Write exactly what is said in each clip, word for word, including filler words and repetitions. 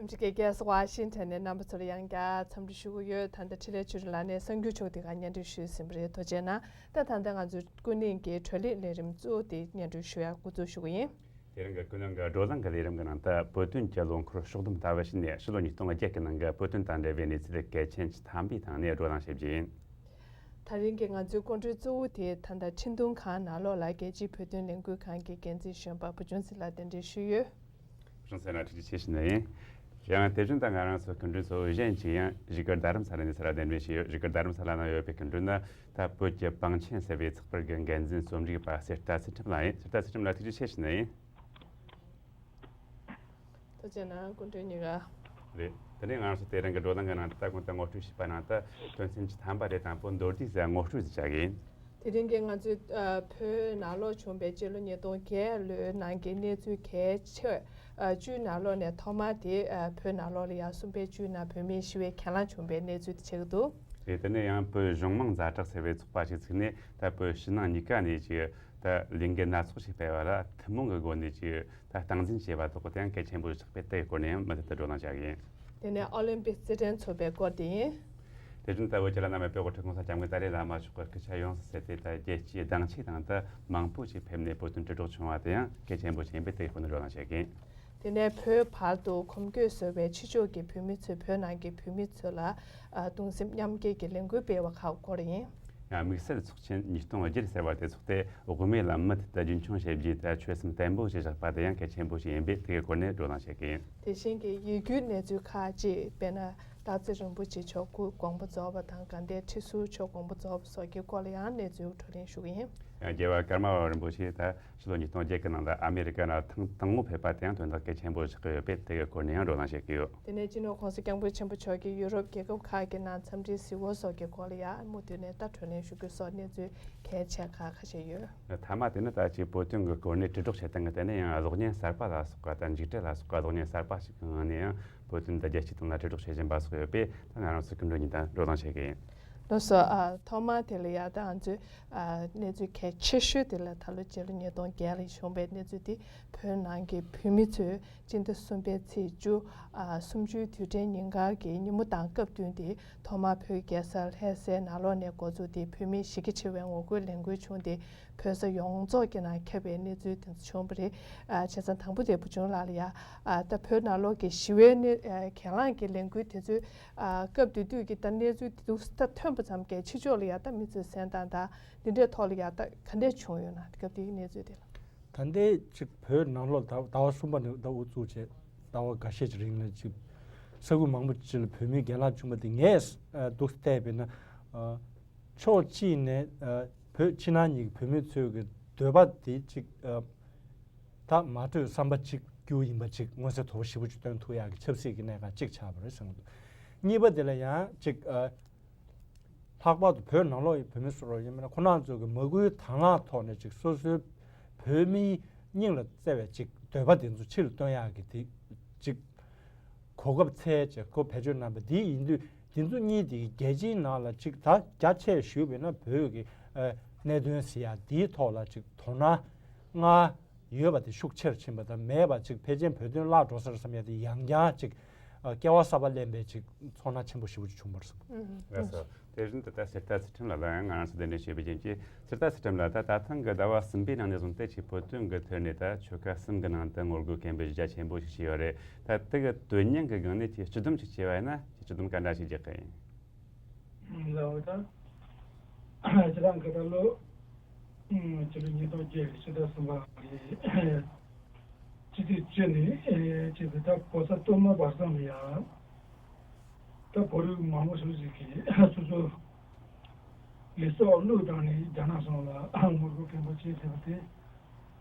ཨ་མི་རི་ཀའི་རྒྱལ་ས་ཝ་ཤིང་ཊོན་ནས་རྣམ་པ་ཚོ་ལ་ཡང་བསྐྱར་འཚམས་འདྲི་ཞུ་གི་ཡོད། ད་ལྟ་འཕྲིན་ལས་ཆོས་སྒྲོན་ལགས་ནས་གསར་འགྱུར་ཕྱོགས་དེ་ག་སྙན་སྒྲོན་ཞུས་ཟིན་པ་རེད། ཐུགས་རྗེ་གནང་། ད་ད་ལྟ་ང་ཚོའི་ཀུན་གླེང་གི་བགྲོ་གླེང་ལས་རིམ་གཙོ་བོ་དེ་སྙན་སྒྲོན་ཞུ་ཡ་འགོ་འཛུགས་ཞུ་གི་ཡིན། དེ་རིང་གི་ཀུན་གླེང་གི་བགྲོ་གླེང་གི་ལས་རིམ་གྱི་ནང་དུ་བོད་དོན་གྱི་ལོ་འཁོར་ཕྱོགས་བསྡོམས་ལྟ་བུ་ཞིག་ནས་ཕྱི་ལོ་ཉིས་སྟོང་བརྒྱད་ཀྱི་ནང་གི་བོད་དོན་དང་འབྲེལ་བའི་གནས་ཚུལ་གལ་ཆེན་གྱི་ཐམ་པའི་སྟེང་ནས་བགྲོ་གླེང་བྱེད་རྒྱུ་ཡིན། ད་རིང་གི་ང་ཚོའི་སྐུ་མགྲོན་གཙོ་བོ་དེ་ད་ལྟ་ཁྲིན་ཏུང་ཁང་ནང་ལོགས་ལ་རྒྱལ་སྤྱིའི་བོད་དོན་ལས་འགུལ་ཁང་གི་འགན་འཛིན་གཞོན་པ་བུ་ཆུང་ཚེ་ལགས་གདན་འདྲེན་ཞུས་ཡོད། བུ་ཆུང་ཚེ་ལགས་ཐུགས་རྗེ་ཆེ་ཞུ་ནི་ཡིན། ཡང་དེ་བཞིན་དུ་ང་རང་ཚོའི་སྐུ་མགྲོན་གཙོ་བོ་གཞན་གཅིག་ཡང་བཞུགས་སྒར་རྡ་རམ་ས་ལ་ནས་ཚུར་གདན་འདྲེན་ཞུས་ཡོད། བཞུགས་སྒར་རྡ་རམ་ས་ལ་ན་ཡོད་པའི་སྐུ་མགྲོན་ནི་ད་བོད་ཀྱི་པང་ཆེན་ཟེར་བའི་ཚགས་པར་གྱི་འགན་འཛིན་རྩོམ་སྒྲིག་པ་གསེར་རྟ་ཚུལ་ཁྲིམས་ལགས་ཡིན། གསེར་རྟ་ཚུལ་ཁྲིམས་ལགས་ཐུགས་རྗེ་ཆེ་ཞུ་ནི་ཡིན། ཐུགས་རྗེ་གནང་། སྐུ་མགྲོན་གཉིས་ཀ། རེད། དེ་ནས་ང་རང་ཚོ་དེ་རིང་གི་བགྲོ་གླེང་གི་ནང་དུ་ད་གོང་དུ་ངོ་སྤྲོད་བྱས་པ་ནང་དུ་དོན་ཚན་བཅུ་ཐམ་པ་དེ་དང་པོ་མདོར་བསྡུས་སུ་ངོ་སྤྲོད་ཅིག་བྱ་གི་ཡིན། དེ་རིང་གི་ང་ཚོས་ཨ་བོད་ནང་ལོགས་བྱུང་པའི་སྤྱི་ལོ་ཉིས་སྟོང་བརྒྱད་ལོའི་ནང་གི་གནས་ཚུལ་གལ་ཆེ་ཨ་བཅུའི་ནང་ལོགས་ནས་ཐོག་མ་དེ་ཨ་བོད་ནང་ལོགས་ལ་ཡང་གསུམ་པའི་བཅུའི་ནང་བོད་མིའི་ཞི་བའི་གྱེན་ལངས་བྱུང་པའི་གནས་ཚུལ་དེ་ཆགས་ཀྱི་འདུག། རེད། དེ་ནས་ཡང་བོད་གཞུང་མང་ཛ་དྲག་ཟེར་བའི་ཚོགས་པ་ཞིག་བཙུགས་ནས་ད་བོད་ཕྱི་ནང་གཉིས་ཀ་ནས་ཀྱི་ད་ལས་འགུལ་སྣ་ཚོགས་ཤིག་སྤེལ་བ་ལ་ཐུན་མོང་གི་སྒོ་ནས་ཀྱི་ད་སྟངས་འཛིན་བྱས་པ་དག་གི་དེ་ཡང་གལ་ཆེན་པོ་ཆགས་པས་དེ་ཡི་སྐོར་ནས་ཡང་མུ་མཐུད་དུ་བགྲོ་གླེང་བྱ་གི་ཡིན། དེ་ནས་ཨོ་ལིམ་པིག་རྩེད་འགྲན་ཚོགས་པའི་སྐོར་དེ་ཡིན། དེ་བཞིན་ད་བོད་ཀྱི་བླ་ན་མེད་པའི་དབུ་ཁྲིད་༸གོང་ས་༸སྐྱབས་མགོན་ཏཱ་ལའི་བླ་མ་མཆོག་གི་སྐུ་ཕྱྭ་ཡོངས་སུ་གསལ་ཏེ་ད་རྒྱལ་སྤྱིའི་གདེང་ཆའི་སྟེང་དུ་མང་པོ་ཞིག་ཕེབས་ནས་བོད་དོན་དྲིལ་སྒྲོག་བྱུང་བ་དེ་ཡང་གལ་ཆེན་པོ་ཞིག་ཡིན་པས་དེ་ཡི་སྐོར་ནས་བགྲོ་གླེང་བྱེད་ཀྱི་ཡིན། དེ་ནས་བོད་བར་དུ་གོམ་བགྲོད་བཟོ་བའི་ཕྱི་ཕྱོགས་ཀྱི་བོད་མི་ཚོས་བོད་ནང་གི་བོད་མི་ཚོ་ལ་ཨ་གདུང་སེམས་མཉམ་སྐྱེད་ཀྱི་ལས་འགུལ་སྤེལ་བ་ཁག་སྐོར་ཡིན། ཡང་དམིགས་བསལ་ཚོགས་ཆེན་ཉིས་སྟོང་བརྒྱད་ཟེར་བ་དེ་ཚོགས་ཏེ་དབུ་མའི་ལམ་མུ་མཐུད་དུ་རྒྱུན་འཁྱོངས་བྱེད་རྒྱུའི་ཐད་ཆོད་སེམས་བརྟན་པོ་ཞིག་བཞག་པ་དེ་ཡང་གལ་ཆེན་པོ་ཞིག་ཡིན་པས་དེ་གའི་སྐོར་ནས་བགྲོ་གླེང་བྱེད་ཀྱི་ཡིན། དེ་བཞིན་གྱི་ཡིད་སྐྱོའི་གནས་ཚུལ་ཁག་ཅིག་དཔེར་ན་སྟག་འཚེར་རིན་པོ་ཆེ་མཆོག་སྐུ་དགོངས་པ་རྫོགས་པ་དང་དགའ་ལྡན་ཁྲི་ཟུར་མཆོག་དགོངས་པ་རྫོགས་པ་སོགས་ཀྱི་སྐོར་ལ་ཡང་གནས་ཚུལ་བགྲོ་གླེང་ཞུ་གི་ཡིན། ཡང་རྒྱལ་བ་ཀརྨ་པ་རིན་པོ་ཆེ་ད་ཕྱི་ལོ་ཉིས་སྟོང་བརྒྱད་ཀྱི་ནང་ལ་ཨ་མེ་རི་ཀ་ནང་ཐེངས་དང་པོ་ཕེབས་པ་དེ་ཡང་དོན་དག་གལ་ཆེན་པོ་ཆགས་ཀྱི་ཡོད་པས་དེ་གའི་སྐོར་ནས་ཡང་བགྲོ་གླེང་བྱེད་ཀྱི་ཡོད། དེ་ནས་སྤྱི་ནོར་༸གོང་ས་༸སྐྱབས་མགོན་ཆེན་པོ་མཆོག་གིས་ཡུ་རོབ་རྒྱལ་ཁབ་ཁག་གི་ནང་འཚམས་འདྲིའི་གཟིགས་སྐོར་སོགས་ཀྱི་སྐོར་ལ་ཡང་མུ་མཐུད་ནས་ད་བགྲོ་གླེང་ཞུ་རྒྱུ་སོགས་གནས་ཚུལ་གལ་ཆེ་ཁག་ཁ་ཤས་ཡོད། མཐའ་མ་དེ་ནི་ད་ཅིག་བོད་དོན་གྱི་སྐོར་ནས་དྲིལ་སྒྲོག་བྱེད་སྟངས་ཀྱི་ཐད་ནས་ཡང་གློག་བརྙན་གསར་པ་ལ་སོགས་པ་དང་མཇུག་འབྲས་ལ་སོགས་པ་གློག་བརྙན་གསར་པ་ཞིག་གི་ངང་ནས་ཡང་བོད་དོན་དང་རྒྱལ་སྤྱིའི་དོན་ལ་དྲིལ་སྒྲོག་བྱེད་བཞིན་པ་སོགས་ཡོད་པས་ད་ང་རང་ཚོའི་སྐུ་མགྲོན་གཉིས་དང་བགྲོ་གླེང་བྱེད་ཀྱི་ཡིན། ལགས་སོ། ཨ་ཐོག་མར་དེ་ལ་ཡང་ད་ང་ཚོས་ཨ་གནས་ཚུལ་གལ་ཆེ་ཤོས་དེ་ལ་ད་ལོ་སྤྱི་ལོ་ཉིས་སྟོང་བརྒྱད་ལ་བྱུང་བའི་གནས་ཚུལ་དེ་བོད་ནང་གི་བོད་མི་ཚོས་སྤྱི་ཟླ་གསུམ་པའི་ཚེས་བཅུ་ཨ་གསུམ་བཅུའི་དུས་དྲན་ཉིན་དཀར་གྱི་ཉིན་མོ་དང་སྐབས་བསྟུན་ཏེ་ཐོག་མར་བོད་རྒྱལ་ས་ལྷ་སའི་ནང་ལོགས་ནས་འགོ་བཙུགས་ཏེ་བོད་མི་གཞི་རྒྱ་ཆེ་བའི་ངོ་རྒོལ་ལས་འགུལ་བྱུང་སྟེ་བོད་ས་ཡོངས་རྫོགས་ཀྱི་ནང་ཁྱབ་པའི་གནས་ཚུལ་དེ་ཚོ་བྱུང་བ་རེད། ཨ་བྱས་ཙང་དང་པོ་དེ་བུ་ཆུང་ལགས་ལ་ཡ་ཨ་ད་བོད་ནང་ལོགས་ཀྱི་ཞི་བའི་གནས་ཨ་གྱེན་ལངས་ཀྱི་ལས་འགུལ་དེ་ཚོའི་ཨ་སྐབས་དེ་དུས་ཀྱི་ད་གནས་ཚུལ་དེ་ཚོ་ད་ཐོན་པ་ཙམ་གྱིས་ཕྱི་ཕྱོགས་ལ་ཡ་ད་མི་ཚོའི་གསན་སྟངས་དང་འདི་འདྲའི་ཐོག་ལ་ཡ་ད་ག་འདྲས་བྱུང་ཡོད་ན་སྐབས་དེའི་གནས་ཚུལ་དེ་ལ། ད་ལྟའི་ཅིག་བོད་ནང་ལོགས་ཟླ་ཟླ་བ་གསུམ་པ་ནས་ད་དབུ་བཙུགས་བྱས་ཟླ་བ་འགའ་ཤས་ཀྱི་རིང་ལ་ཅིག་ས་ཁུལ་མང་པོ་ཅིག་ལ་བོད་མིའི་གྱེན་ལངས་བྱུང་བ་དེ་ངས་ཨ་འདུག་བལྟས་པས་ན་ཨ་ཕྱོགས་གཅིག་ནས་ཨ་བོད་ཕྱི་ནང་གཉིས་ཀྱི་བོད་མི་ཚོའི་གི་འདོད་པ་དེ་ཅིག་ཨ་ད་མ་གཏོགས་བསམ་པ་གཅིག་གྱུར་ཡིན་པ་ཅིག་མངོན་གསལ་དོད་པོ་ཞེ་པོ་ཅིག་སྟོན་ཐུབ་ཡག་གི་ཆབ་སྲིད་ཀྱི་གནད་འགག་གཅིག་ཆགས་པ་རེད་བསམ་གྱི་འདུག་གཉིས་པ་དེ་ལ་ཡང་ཅིག་ཨ། ལྷག་པར་དུ་བོད་ནང་ལོགས་ཡི་བོད་མི་སུ་རུ་ཡིན་མིན་ཁོ་རང་ཚོ་གི་མ་སྐུལ་དང་བླངས་ཐོག་ནས་ཅིག་སོ་སོའི་བོད་མིའི་སྙིང་ལ་བརྩེ་བའི་ཅིག་འདོད་པ་དེ་ཚོ་ཕྱི་ལ་སྟོན་ཡག་གི་དེ་ཅིག་གོ་སྐབས་འཚོལ་བྱས་ཁོ་བེད་སྤྱོད་གནང་པ་དེ་ཡིན་དུས་དེ་ཚོ་གཉིས་དེ་རྒྱལ་སྤྱིའི་ནང་ལ་ཅིག་ད་རྒྱ་ཆེ་ཞུས་པས་ན་བོད་ཀྱི་ཨ་གནད་དོན་ཟེར་ཡག་དེའི་ཐོག་ལ་ཅིག་དོ་སྣང་སྔར་ཡོད་པ་དེ་ཤུགས་ཆེར་ཕྱིན་པ་དང་མེད་པ་ཅིག་ཕལ་ཆེར་བོད་དོན་བརླག་འགྲོ་ས་རེད་བསམ་ཡ་དེ་ཡང་བསྐྱར་ཅིག་ཨ་སྐལ་བ་གསར་པ་ལེན་པའི་ཅིག་ཚོར་སྣང་ཆེན་པོ་ཞེ་པོ་ཅིག་བྱུང་བ་རེད་བསམ། ལགས་སོ། དེ་བཞིན་དུ་ད་གསེར་རྟ་ཚུལ་ཁྲིམས་ལགས་ལ་ཡང་ང་རང་ཚོ་གདན་འདྲེན་ཞུས་པའི་རྐྱེན་གྱིས་གསེར་རྟ་ཚུལ་ཁྲིམས་ལགས་ད་ད་ཐེངས་ཀྱི་ཟླ་བ་གསུམ་པའི་ནང་ནས་བཟུང་སྟེ་ཅིག་བོད་དོན་གྱི་ཐད་ནས་ད་ཆོལ་ཁ་གསུམ་གྱི་ནང་དུ་ངོ་རྒོལ་སྐད་འབོད་རྒྱ་ཆེན་པོ་ཞིག་བྱས་ཡོད་རེད། ད་དེ་གི་དོན་སྙིང་གི་སྒང་ནས་ཅིག་སྤྱི་སྡོམ་ཅིག་བྱས་པ་ཡིན་ན་ཅིག་སྤྱི་སྡོམ་ག་འདྲ་ཞིག་རྒྱག་གི་ཡིན། ལགས་འོ་ད། སྤྱིར་བཏང་གི་ད་ལོ། སྤྱི་ལོ་ཉིས་སྟོང་བརྒྱད་ཕྱི་ཟླ་གསུམ་པ་གི་ཕྱི་ཚེས་བཅུ་ནས་བྱས་ཏེ་ད་ལོ་གསར་གཏོར་མ་བར་མཚམས་ལ་ཡ། ད་བོད་རིགས་མང་པོ་ཞིག་ཅིག་གིས་སོ་སོ་ལུས་སྲོག་བློས་བཏང་ནས་རྒྱ་ནག་གཞུང་ལ་ངོ་རྒོལ་སྐད་འབོད་བྱས་ཟེར་བ་དེ།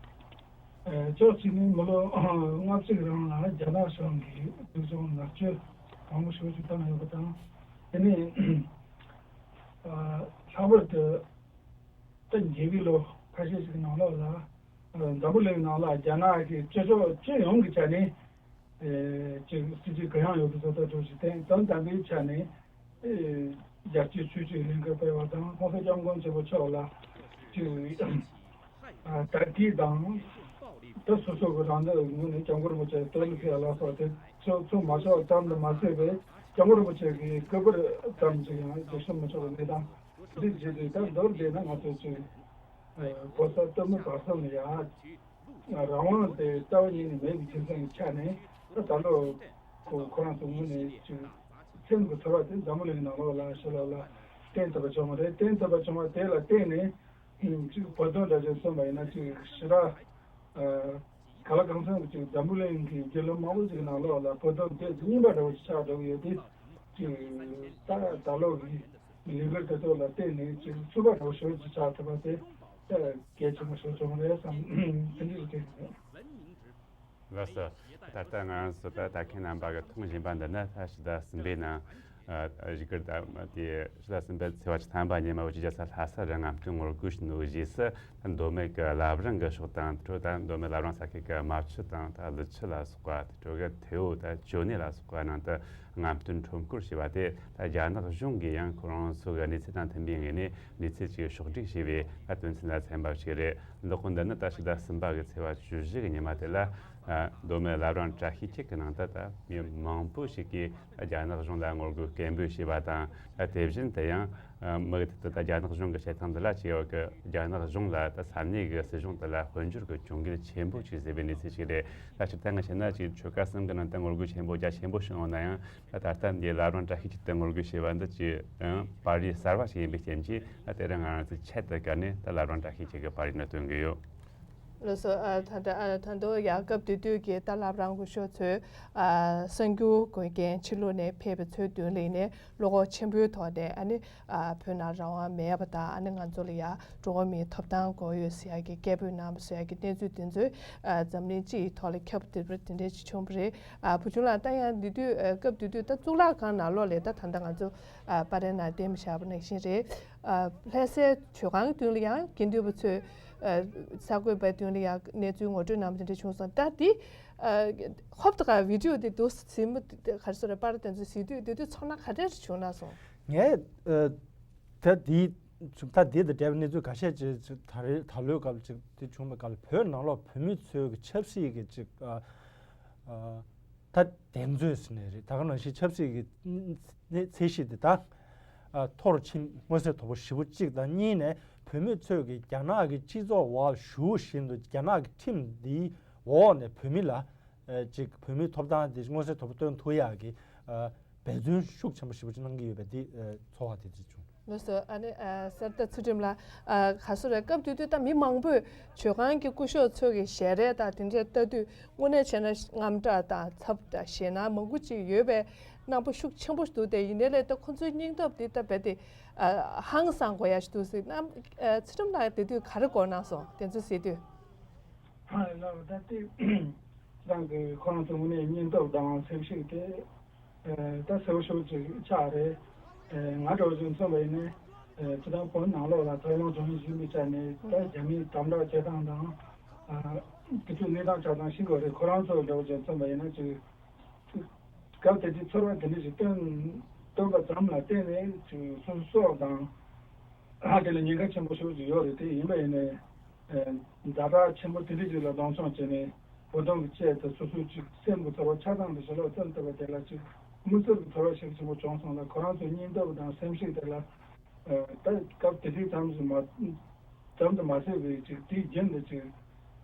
ཨ་ཕྱོགས་གཅིག་ནས་མི་ལོ་ལྔ་བཅུ་གི་རིང་ལ་རྒྱ་ནག་གཞུང་གིས་སྡུག་སྦྱོང་མནར་གཅོད་མང་པོ་ཞེ་པོ་ཅིག་བཏང་ཡོད་པ་དང་། དེ་ནས་ཨ་ལྷག་པར་དུ་ད་འགྱིང་བའི་ལོ་ཁ་ཤས་ཤིག་གི་ནང་ལོགས་ལ་ཨ་འཛམ་བུ་གླིང་ནང་ལ་རྒྱ་ནག་གི་སྤྱི་ཚོགས་སྤྱི་ཡོངས་ཀྱི་ཆ་ནས་ཨ་ཅིག་སྲིད་ཇུས་གུ་ཡངས་ཡོད་པའི་བཟོ་ལྟ་འདྲ་ཞིག་བསྟན། དོན་དམ་པའི་ཆ་ནས་ཨ་རྒྱལ་སྤྱིའི་ཆོས་བརྒྱུད་ལས་འགུལ་སྤེལ་བ་དང་༸གོང་ས་༸སྐྱབས་མགོན་ཆེན་པོ་མཆོག་ལ་ཅིག་ཨ་དད་གུས་དང་། ད་སོ་སོ་གི་རང་འདོད་ངོས་ནས་སྐྱབས་མགོན་རིན་པོ་ཆེ་བསྟོད་གླུ་ཕུལ་ཡ་ལ་སོགས་དེ་ཚོ་ཚོ་མ་ཆོག་ཙམ་དུ་མ་ཟད་པའི་སྐྱབས་མགོན་རིན་པོ་ཆེ་གི་སྐུ་པར་ཙམ་ཅིག་ཡང་རྒྱབ་སྐྱོར་མི་ཆོག་པའི་གནས་སྟངས་འདི་བརྗོད་དུས། ད་མདོར་བསྡུས་ན་ང་ཚོ་ཅིག་གོ་ས་སྟོན་མི་བར་གསུམ་ལ་ཡ་རང་དབང་དེ་རྩ་བ་ཉིད་ནས་མེད་པའི་རྒྱུ་མཚན་གྱི་ཆ་ནས། ད་ད་ལོ་ཁོ་ཁོ་རང་ཚོ་ངོས་ནས་ཅིག་སེམས་ཀྱི་ཚོར་བ་དེ་འཛམ་བུ་གླིང་ནང་ལོགས་ལ་ཕྱི་ལོགས་ལ་བསྟན་ཐུབ་པ་བྱུང་བ་རེད། བསྟན་ཐུབ་པ་བྱུང་བ་དེ་ལ་བརྟེན་ནས། ཨུམ། གཅིག་བོད་དོན་འདྲ་ཅིག་མཚོན་པ་ཡིན་ན། གཅིག་ཞི་དྲག་ཨ་ག་ལ་གང་འཚམ་གཅིག་འཛམ་བུ་གླིང་གི་རྒྱལ་ཁབ་མང་པོ་ཅིག་ནང་ལོགས་ལ་བོད་དོན་དེ་རྙིང་པ་འདྲ་བོ་ཅིག་ཆགས་འགྲོ་གི་ཡོད་དེ། གཅིག་ད་ད་ལོ་གི་ལས་འགུལ་དེ་ཚོ་ལ་བརྟེན་ནས་གཅིག་ཚུགས་པ་འདྲ་བོ་ཞེ་པོ་ཅིག་ཆགས་ཐུབ་པ་དེ་ད་གལ་ཆེན་པོ་ཞིག་བྱུང་རེད་བསམ། དེ་འདྲ་ཞིག་དྲན་གྱི་ཡོད། ལགས་སོ། ད་ལྟ་ང་རང་ཚོ་ད་ལྟ་མཁན་རྣམ་པ་གི་ཐོན་བཞིན་པ་འདི་ནི་ད་ཕྱི་ཟླ་གསུམ་པའི་ནང་ཨ་ཨ་བཞུགས་སྒར་ད་དེ་ཕྱི་ཟླ་གསུམ་པའི་ཚེས་པ་བཅུ་ཐམ་པ་ཉིན་མོ་བོད་ཀྱི་རྒྱལ་ས་ལྷ་ས་རུ་རྔམ་སྟོན་ངོ་རྒོལ་ཞུས་ནོ་རྗེས་སུ། ད་མདོ་སྨད་ཀྱི་བླ་བྲང་གི་ཕྱོགས་དང་དེ་འཕྲོ་ད་མདོ་སྨད་བླ་བྲང་ས་ཁུལ་གྱི་རྨ་ཆུ་དང་ད་ཀླུ་ཆུ་ལ་སོགས་པ། དེ་འཕྲོ་གི་ཐེ་བོ་ད་ཇོ་ནེ་ལ་སོགས་པ་ནང་དུ་རྔམ་སྟོན་ཁྲོམ་སྐོར་བྱས་པ་དེ། ད་རྒྱ་ནག་གཞུང་གིས་ཡང་ཁོ་རང་ཚོ་གི་གནས་ཚུལ་དང་མཐུན་པའི་ངོས་ནས་གནས་ཚུལ་ཅིག་ཕྱོགས་བསྒྲིགས་བྱས་པའི་ད་དོན་ཚན་ལ་འཚམ་པ་ཞིག་རེད། འདི་ཁོ་འདི་ནི་ད་ཕྱི་ཟླ་གསུམ་པ་གི་ཚེས་པ་བཅུ་བཞི་གི་ཉི་མ་དེ་ལ། ཨ་མདོ་སྨད་བླ་བྲང་བཀྲ་ཤིས་འཁྱིལ་གྱི་ནང་དུ་ད་མི་མང་པོ་ཞིག་གིས་རྒྱ་ནག་གཞུང་ལ་ངོ་རྒོལ་སྐད་འབོད་བྱས་པ་དང་། ཨ་དེ་བཞིན་དུ་ཡང་ཨ་མི་དེ་ད་རྒྱ་ནག་གཞུང་གི་བྱེད་སྟངས་འདི་ལ་ཅིག་ཡོད་གི། རྒྱ་ནག་གཞུང་ལ་ད་ས་གནས་ཀྱི་སྲིད་གཞུང་དེ་ལ་དཔལ་འབྱོར་གྱི་གྱོང་གུད་ཆེན་པོ་ཅིག་བཟོས་པའི་གནས་ཚུལ་ཞིག་རེད། ད་སྤྱིར་བཏང་གི་བཤད་ན་ཅིག་ཆོལ་ཁ་གསུམ་གྱི་ནང་དུ་ངོ་རྒོལ་ཆེན་པོ་རྒྱ་ཆེན་པོ་བྱུང་ཡོད་ན་ཡང་། ད་ད་ལྟ་འདི་བླ་བྲང་བཀྲ་ཤིས་འཁྱིལ་དུ་ངོ་རྒོལ་བྱས་པ་འདི་ཅིག་ཨང་པར་རིས་གསར་བ་ཞིག་ཡིན་པའི་རྐྱེན་གྱིས། ད་དེ་རིང་ང་རང་ཚོའི་ཆེད་དུ་བཀར་ནས་ད་བླ་བྲང་བཀྲ་ཤིས་འཁྱིལ་གྱི་པར་རིས་ནི་སྟོན་གྱི་ཡོད། ལགས་སོ། ཨ་ད་ད་ཨ་ད་དུང་ཡང་སྐབས་དེ་དུས་ཀྱི་ད་བླ་བྲང་སྐུ་ཞབས་ཚོས་ཨ་གསར་འགྱུར་འགོད་མཁན་ཕྱི་ལོགས་ནས་ཕེབས་པའི་ཚོའི་མདུན་ལ་ཡིན་ནའི་བློ་ཁོག་ཆེན་པོའི་ཐོག་ནས། ཨ་ནི་ཨ་བོད་ནང་རང་དབང་མེད་པ་དང་། ཨ་ནི་ང་ཚོ་ལ་ཡང་འགྲོ་བ་མིའི་ཐོབ་ཐང་དགོས་ཡོད་ཟེར་ཡག་གི་སྐད་འབོད་གནང་བ་ཟེར་ཡག་གི་གནས་ཚུལ་དེ་ཚོས་ཨ་འཛམ་གླིང་སྤྱི་ཡི་ཐོག་ལ་ཁྱབ་བསྡད་པ་དེ་འདྲ་ཅིག་བྱུང་བ་རེད། ཨ་བུ་ཆུང་ལགས། ད་ཡང་དེ་དུས་ཨ་སྐབས་དེ་དུས་ད་གཙུག་ལག་ཁང་ནང་ལོགས་ལ་ད་ད་ལྟ་ང་ཚོ་ཨ་པར་རིས་ནང་བསྟན་པ་བཞག་པ་ནང་བཞིན་རེད། ཨ་ལྷ་སའི་ཇོ་ཁང་གི་མདུན་ལ་ཡང་དགེ་འདུན་པ་ཚོས་ཨ་གསར་འགོད་པའི་མདུན་ལ་ཡང་གནས་ཚུལ་ངོ་སྤྲོད་གནང་བ་དེ་འདྲ་བྱུང་སོང་། ད་དེ་ཨ་ཧོབ་ཏེ་ག་བི་ཌི་ཡོ་དེ་འདུག་ཟིན་མོ་ག་རེ་ཟེར་རེད། པར་དེ་ཚོ་གཟིགས་དུས་དེ་དུས་ཚོར་སྣང་ག་འདྲ་ཞིག་བྱུང་ན་སོང་། ངས་ཨ་ད་དེ་ད་དེ་དང་འབྲེལ་བའི་གནས་ཚུལ་ཁ་ཤས་ཅིག་ཅིག་ད་རེས་ད་ལོའི་སྐབས་ཅིག་དེ་བྱུང་བའི་སྐབས་ལ། བོད་ནང་ལོགས་བོད་མི་ཚོའི་གི་ཆབ་སྲིད་ཀྱི་ཅིག་ཨ་ཨ་ད་འགྲན་རྩོད་ཟེར་ནའི་རེད། ད་ག་ནང་བཞིན་ཆབ་སྲིད་ཀྱི་ཚད་གཞི་དེ་ད་ཨ་མཐོ་རུ་ཕྱིན། མངོན་གསལ་དོད་པོ་ཞེ་པོ་གཅིག་དང་། གཉིས་ནས་བོད་མི་ཚོས་ཀྱི་རྒྱ་ནག་གི་སྤྱི་ཚོགས་འོག་ཞུགས་བཞིན་དུ་རྒྱ་ནག་གི་ཁྲིམས་འདིའི་འོག་ནས་བོད་མི་ལ་ཨ་ཅིག་བོད་མིའི་ཐོབ་ཐང་དེ་མངོན་གསལ་དོད་པོ་སྟོན་ཐུབ་ཡག་གི་ཨ་འབད་བརྩོན་ཤུགས་ཆེན་པོ་ཞེ་པོ་ཅིག་གནང་གི་ཡོད་པའི་དེ་ཨ་ཚོར་བ་དེ་ཅིག་བྱུང་། ལགས་སོ། ཨ་ནི་ཨ་གསེར་རྟ་ཚུལ་ཁྲིམས་ལགས། ཨ་ག་རེ་ཟེར་རེད། སྐབས་དེ་དུས་ད་མི་མང་པོས་ཇོ་ཁང་གི་སྐུ་ཞབས་ཚོ་གི་ཞལ་རས་དང་དེ་འདྲ་ལྟ་དུས་དངོས་གནས་བྱས་ན་དངངས་སྐྲག་དང་འཚབ་དང་ཞེད་སྣང་མང་པོ་ཅིག་ཡོད་པའི་སྣང་བ་ཤུགས་ཆེན་པོ་ཞིག་འདུག་སྟེ། ཡིན་ནའི་ལས་ད་ཁོ་ཚོའི་སྙིང་སྟོབས་དེ་ད་རྦད་དེ་ཨ་ཧང་སང་དགོས་ཡ་ཞིག་འདུག་ཟེར། ཨ་ཚུལ་ཁྲིམས་ལགས་དེ་དུས་ག་རེ་གོ་གནང་སོང་། དེ་ཚོ་གཟིགས་དུས། ལགས། ད་ལྟའི་རང་གི་ཁོ་རང་ཚོ་དངོས་གནས་སྙིང་སྟོབས་དང་སེམས་ཤུགས་དེ། ཨ་ད་གསལ་པོ་ཤོས་ཅིག་ཆགས་རེད། ཨ་ང་འདྲ་བོ་ཅིག་མཚོན་པ་ཡིན་ན། ཨ་སྤྱིར་བཏང་བོད་ནང་ལོགས་ལ་དོ་སྣང་བྱུང་བཞིན་པའི་ཆ་ནས། ད་རྒྱ་མིའི་དམ་དྲག་བྱེད་སྟངས་དང་། ཨ་དེ་ཚོའི་གནས་སྟངས་ཆ་ཚང་ཤེས་དགོས་རེད། ཁོ་རང་ཚོ་འདྲ་བོ་ཅིག་མཚོན་པ་ཡིན་ན་ཅིག་སྐབས་དེ་དུས་ཚོར་བ་དེ་འདྲ་ཞིག་བཏོན་བཏོན་པ་ཙམ་ལ་བརྟེན་ནས་ཅིག་སོ་སོ་སྲོག་དང་། ཨ་དེ་ལ་ཉེན་ཁ་ཆེན་པོ་ཤོས་ཅིག་ཡོད་རེད། དེ་ཡིན་པ་ཡིན་ནའི། ཨ་ཛ་དྲག་ཆེན་པོ་དེ་འདྲ་ཞིག་ལ་གདོང་མཆོང་བྱས་ནས། བོད་དོན་གྱི་ཆེད་དུ་སོ་སོའི་ཅིག་སེམས་ཀྱི་ཚོར་བ་ཆ་ཚང་དེ་ཕྱི་ལོགས་སྟོན་ཐུབ་པ་དེ་ལ་ཅིག་མིག་ཆུ་གི་ཚོར་བ་ཞིག་ཆེན་པོ་བྱུང་སོང་ལ། ཁོ་རང་ཚོའི་སྙིང་སྟོབས་དང་སེམས་ཤུགས་དེ་ལ། ཨ་ད་སྐབས་དེ་དུས་ཙམ་ཞིག་མ་ཙམ་དུ་མ་ཟད་པའི་ཅིག་དེའི་རྒྱུན་དུ་ཅིག་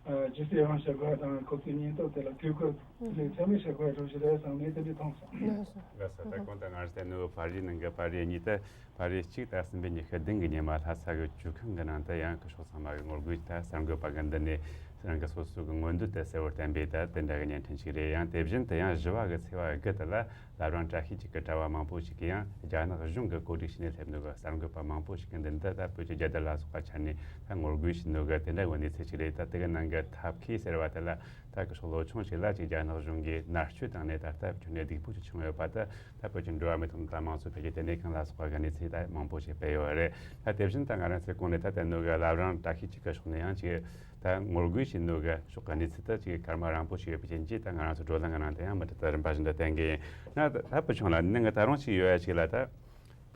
ཨ་ཇི་སྲིད་ཡང་བྱེད་དགོས་དང་། ཁོ་ཚོའི་སྙིང་སྟོབས་དེ་ལ་གུས་བཀུར་དེ་ཚད་མེད་བྱེད་དགོས་ཡ་གྲུབ་ཞིག་རེད་བསམ་ནས་དེ་འདྲ་མཐོང་སོང་། ལགས་སོ། ལགས་སོ། ད་གོང་དུ་ང་རང་བལྟས་ནོ་པར་རིས་ནང་གི་པར་རིས་གཉིས་དེ། པར་རིས་གཅིག་ད་གསུམ་པའི་ཉི་ཤུ་བདུན་གི་ཉིན་མ་ལྷ་ས་གི་ཇོ་ཁང་གི་ནང་དུ་ཡང་སྐུ་ཞབས་ཚང་མ་གི་ངོ་རྒོལ་ད་གསར་འགོད་པ་གི་མདུན་ནས་རང་གི་སོ་སོ་གི་མངོན་འདོད་དེ་གསལ་བོར་བསྟན་པའི་ད་དེ་འདྲ་གི་བརྙན་འཕྲིན་ཞིག་རེད། ཡང་དེ་བཞིན་དུ་ཡང་བཞི་པ་གི་ཚེས་པ་དགུ་དེ་ལ་བླ་བྲང་བཀྲ་ཤིས་འཁྱིལ་གི་གྲྭ་བ་མང་པོ་ཞིག་གིས་ཡང་རྒྱ་ནག་གཞུང་གི་གོ་སྒྲིག་བྱས་ནས་སླེབས་འདུག་གི་གསར་འགོད་པ་མང་པོ་ཞིག་གི་མདུན་དུ་ད་བོད་ཀྱི་རྒྱལ་དར་ལ་སོགས་པ་འཕྱར་ནས་ད་ངོ་རྒོལ་བྱས་འདུག་གི་དེ་འདྲ་གི་གནས་ཚུལ་ཞིག་རེད། ད་དེ་གི་ནང་གི་ཐབས་མཁས་ཟེར་བ་དེ་ལ། ད་སྐུ་ཞབས་ལོ་ཆུང་ཞིག་ལ་ཅིག་རྒྱ་ནག་གཞུང་གིས་མནར་གཅོད་བཏང་ནས་ད་ལྟ་ཁྱོན་ནས་སྡུག་པོ་ཅིག་བྱུང་ཡོད་པ། ད་ད་བོད་ཀྱི་འགྲོ་བ་མིའི་ཐོབ་ཐང་དང་དམངས་གཙོ་འཕེལ་རྒྱས་ལྟེ་གནས་ཁང་ལ་སོགས་པ་གི་གནས་ཚུལ་ད་མང་པོ་ཞིག་སྤེལ་ཡོད་རེད། ད་དེ་བཞིན་ད་ང་རང་ཚོའི་གོང་ནས་ད་བསྟན་ནོ་གི་བླ་བྲང་བཀྲ་ཤིས་འཁྱིལ་གི་ཕྱོགས་ནས་ཡང་ཅིག་ད་ངོ་རྒོལ་བྱས་ནོ་གི་ཕྱོགས་གི་གནས་ཚུལ་ད་ཅིག་སྐར་མ་རིང་པོ་ཞིག་ཡོད་པའི་རྐྱེན་གྱིས། ད་ང་རང་ཚོ་བགྲོ་གླེང་གི་ནང་དུ་ཡང་མུ་མཐུད་དུ་རིམ་པ་བཞིན་དུ་བསྟན་གི་ཡིན། ན་ད་ད་བུ་ཆུང་ལགས་ནང་གི་ད་རུང་ཅིག་ཡོད་ཡ་ཅིག་ལ་ད།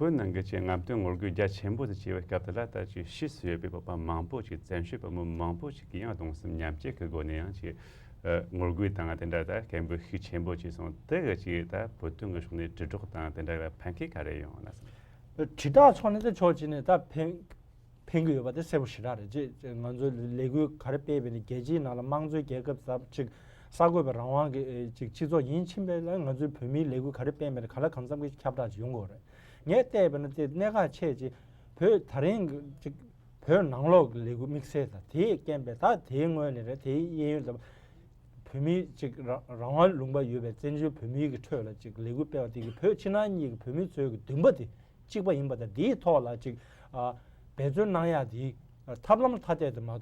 བོད་ནང་གི་ཅིག་རྔམ་སྟོན་ངོ་རྒོལ་རྒྱ་ཆེན་པོ་དེ་བྱས་པའི་སྐབས་དེ་ལ། ད་ཅིག་ཕྱིས་སུ་ཡོད་པའི་བོད་པ་མང་པོ་ཅིག་བཙན་བྱོལ་བོད་མི་མང་པོ་ཅིག་གིས་ཡང་གདུང་སེམས་མཉམ་སྐྱེད་ཀྱི་སྒོ་ནས་ཡང་ཅིག་ཨ་ངོ་རྒོལ་དང་དེ་འདྲ། ད་སྐད་འབོད་ཤུགས་ཆེན་པོ་བྱས་སོང་། དེ་གི་ཅིག་ད་བོད་དོན་གྱི་ཕྱོགས་ནས་དྲིལ་སྒྲོག་དང་དེ་འདྲ་ལ་ཕན་ཁེ་ག་རེ་ཡོང་ན་བསམ། དྲིལ་བསྒྲགས་ཕྱོགས་ནས་དེ་ཕྱོགས་གཅིག་ནས་ད་ཕན་ཕན་གྱི་ཡོད་པ་དེ་གསལ་པོ་ཞེ་དྲག་རེད། ཅེས་ང་ཚོའི་ལས་འགུལ་ག་རེ་སྤེལ་བས་ནས་རྒྱལ་སྤྱིའི་ནང་ལ་དམངས་གཙོའི་རྒྱལ་ཁབ་ཟབ་ཅིག་གསར་འགོད་པའི་རང་དབང་གི་ཅིག་སྤྱི་ཚོགས་ཡིན་ཕྱིན་པས་ལ། ང་ཚོའི་བོད་མིའི་ལས་འགུལ་ག་རེ་སྤེལ་མེད་ག་ལ་གང་འཚམ་གྱི་ཁྱབ་བསྒྲགས་ཅིག་ཡོང་དགོས་རེད། ངས་བལྟས་པ་ན་དེ་གནད་འགག་ཆེ་ཅིག་བོད་ད་རིང་གི་ཅིག་བོད་ནང་ལོགས་ཀྱི་ལས་འགུལ་དམིགས་བསལ་དང་དེའི་རྐྱེན་པས། ད་དེའི་ངོས་ནས་རེད། དེའི་གཡས་གཡོན་དུ་བོད་མིའི་ཅིག་རང་རང་དབང་ལུང་པ་ཡོད་པའི་བཙན་བྱོལ་བོད་མིའི་གི་ཁྲོད་ལ་ཅིག་ལས་འགུལ་སྤེལ་བ་དེ་གིས་བོད་ཕྱི་ནང་གཉིས་ཀྱི་བོད་མི་ཚོའི་གི་འདུན་པ་དེ་གཅིག་པ་ཡིན་པ་དང་། དེའི་ཐོག་ལ་ཅིག་ཨ་འབད་བརྩོན་གནང་ཡག་དེའི་ཐབས་ལམ་ཐ་དད་དུ་མ་གཏོགས།